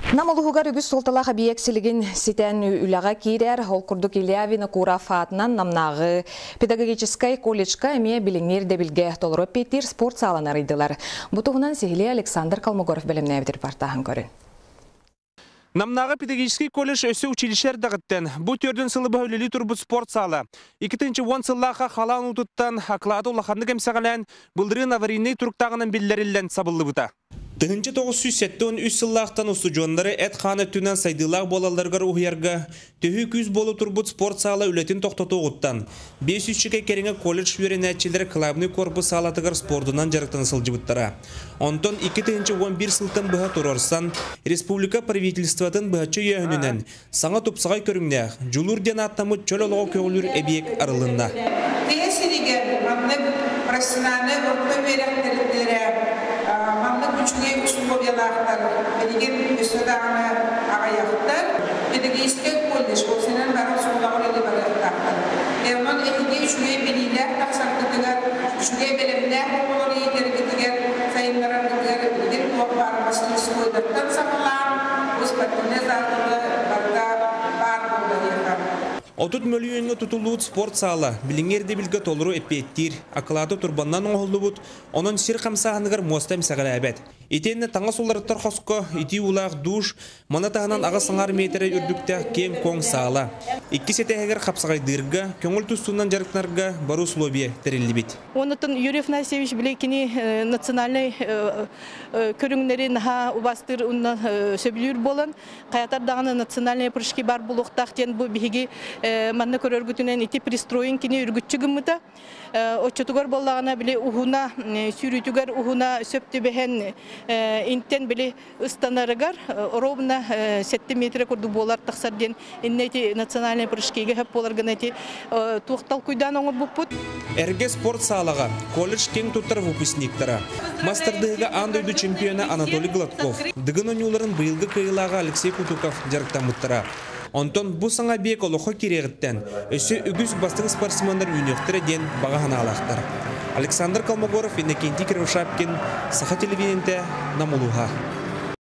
Нам улууһугар үгүс суолталаах эбийиэк силигин ситэн үлэҕэ киирэр. Ол курдук Илья Винокуров аатынан Намнааҕы педагогическай колледжка эмиэ билиҥҥи ирдэбилгэ толору эппиэттиир спорт сааланы арыйдылар. Бу туһунан сиһилии Александр Колмогоров бэлэмнээбит репортаһын көрүн. Намнааҕы педагогическай колледж өссө училище эрдэҕиттэн бу төрдүн сылы быһа үлэлии турбут спорт саала 2010 сыллаахха халаан уутуттан акылааты улаханнык эмсэҕэлээн былырыын аварийнай туруктааҕынан биллэриллэн сабыллыбыта. 1973 сыллаахтан устудьуоннары эт-хаан өттүнэн сайдыылаах буолалларыгар уһуйарга төһүү күүс буола турбут спорт саала үлэтин тохтотуоҕуттан 500 кэриҥэ колледж үөрэнээччилэрэ кылаабынай корпус саалатыгар спордунан дьарыктана сылдьыбыттара. Онтон 2011 сылтан быһа туруорсан, республика правительствотын быһаччы өйөөһүнүнэн саҥа тупсаҕай көрүҥнээх Дьулуур диэн ааттаммыт чөл олоҕу көҕүлүүр эбийиэк арылынна. Тыа сиригэр маннык профессиональнай орто үөрэхтэрэ маннык үчүгэй усулуобуйалаахтар билигин өссө даҕаны аҕыйахтар. Педагогическай колледж уопсайынан бары оскуолаҕа үлэлии барыахтаахтар. Онон эһиги үчүгэй билиилээх тахсаргытыгар, үчүгэй бэлэмнээх оҕолору иитэргитигэр, сайыннараргытыгар билигин туох баар мастерскойдартан саҕалаан спортивнай заллары барыта баар буолла. 30 мөлүйүөҥҥэ тутуллубут спорт саала билиҥҥи ирдэбилгэ толору эппиэттиир, акылааты турбаннан оҥоһуллубут, онон сир хамсааһыныгар муоста эмсэҕэлээбэт. Итиэннэ таҥас уларыттар хоско итии уулаах душ, маны таһынан 8,5 миэтэрэ үрдүктээх киэҥ-куоҥ саала. Иккис этээһигэр хапсаҕайдыырга, көҥүл тустуунан дьарыктанарга бары условия тэриллибит. Оннуттан Юрий Афанасьевич били кини национальнай көрүҥнэри наһаа убастыыр уонна сөбүлүүр буолан, хайатар даҕаны национальные прыжки бар буолуохтаах диэн бу биһиги манна көрөргүтүнэн ити пристроин кини үргүччү гыммыта. Оччотугар буоллаҕына били уһуна сүүрүүтүгэр уһуна сөп түбэһэн интэн били ыстанарыгар ровно 7 метр курдук буолар тахсар диэн инне ити национальный прыжкига хөп буолар гына ити туох толкуйдаан оҥорбуппут. Эргэ спорт саалаҕа колледж киэҥ туттар выпускниктара, мас тардыһыыга аан дойду чемпиона Анатолий Гладков, Дыгын оонньууларын быйылгы кыайыылааҕа Алексей Кутуков дьарыктаммыттара. Онтон бу саҥа биэк олоххо киириэҕиттэн өссө үгүс бастыҥ спортсменнар үүнүөхтэрэ диэн баҕа санаалаахтар. Александр Колмогоров, Иннокентий Кривошапкин, Саха телевидениетэ, Нам улууһа.